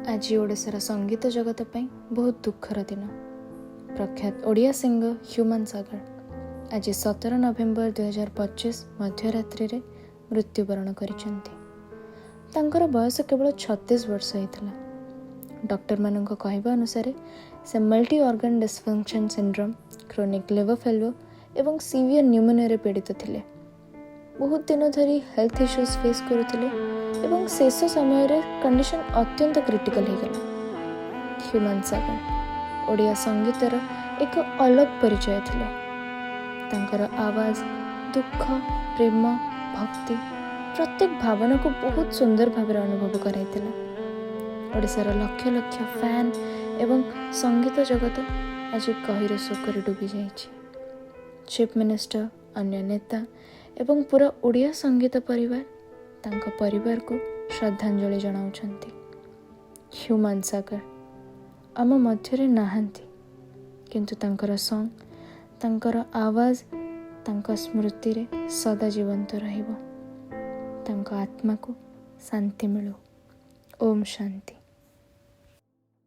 ଆଜି ଓଡ଼ିଶାର ସଙ୍ଗୀତ ଜଗତ ପାଇଁ ବହୁତ ଦୁଃଖର ଦିନ। ପ୍ରଖ୍ୟାତ ଓଡ଼ିଆ ସିଙ୍ଗର ହ୍ୟୁମାନ ସାଗର ଆଜି 17 ନଭେମ୍ବର 2025 ମଧ୍ୟରାତ୍ରିରେ ମୃତ୍ୟୁବରଣ କରିଛନ୍ତି। ତାଙ୍କର ବୟସ କେବଳ 36 ବର୍ଷ ହେଇଥିଲା। ଡକ୍ଟରମାନଙ୍କ କହିବା ଅନୁସାରେ ସେ multi organ dysfunction syndrome, chronic liver failure ଏବଂ ସିଭିୟର ନ୍ୟୁମୋନିଆରେ ପୀଡ଼ିତ ଥିଲେ। ବହୁତ ଦିନ ଧରି ହେଲ୍ଥ ଇସ୍ୟୁଜ୍ ଫେସ୍ କରୁଥିଲେ ଏବଂ ଶେଷ ସମୟରେ କଣ୍ଡିସନ୍ ଅତ୍ୟନ୍ତ କ୍ରିଟିକାଲ ହେଇଗଲା। ହ୍ୟୁମାନ ସାଗର ଓଡ଼ିଆ ସଙ୍ଗୀତର ଏକ ଅଲଗ ପରିଚୟ ଥିଲେ। ତାଙ୍କର ଆୱାଜ ଦୁଃଖ, ପ୍ରେମ, ଭକ୍ତି, ପ୍ରତ୍ୟେକ ଭାବନାକୁ ବହୁତ ସୁନ୍ଦର ଭାବରେ ଅନୁଭବ କରାଇଥିଲା। ଓଡ଼ିଶାର ଲକ୍ଷ ଲକ୍ଷ ଫ୍ୟାନ୍ ଏବଂ ସଙ୍ଗୀତ ଜଗତ ଆଜି ଗହୀର ଶୋକରେ ଡୁବି ଯାଇଛି। ଚିଫ୍ ମିନିଷ୍ଟର, ଅନ୍ୟ ନେତା ଏବଂ ପୁରା ଓଡ଼ିଆ ସଙ୍ଗୀତ ପରିବାର ତାଙ୍କ ପରିବାରକୁ ଶ୍ରଦ୍ଧାଞ୍ଜଳି ଜଣାଉଛନ୍ତି। ହ୍ୟୁମାନ ସାଗର ଆମ ମଧ୍ୟରେ ନାହାନ୍ତି, କିନ୍ତୁ ତାଙ୍କର ସଙ୍ଗ୍, ତାଙ୍କର ଆୱାଜ ତାଙ୍କ ସ୍ମୃତିରେ ସଦା ଜୀବନ୍ତ ରହିବ। ତାଙ୍କ ଆତ୍ମାକୁ ଶାନ୍ତି ମିଳୁ। ଓମ୍ ଶାନ୍ତି।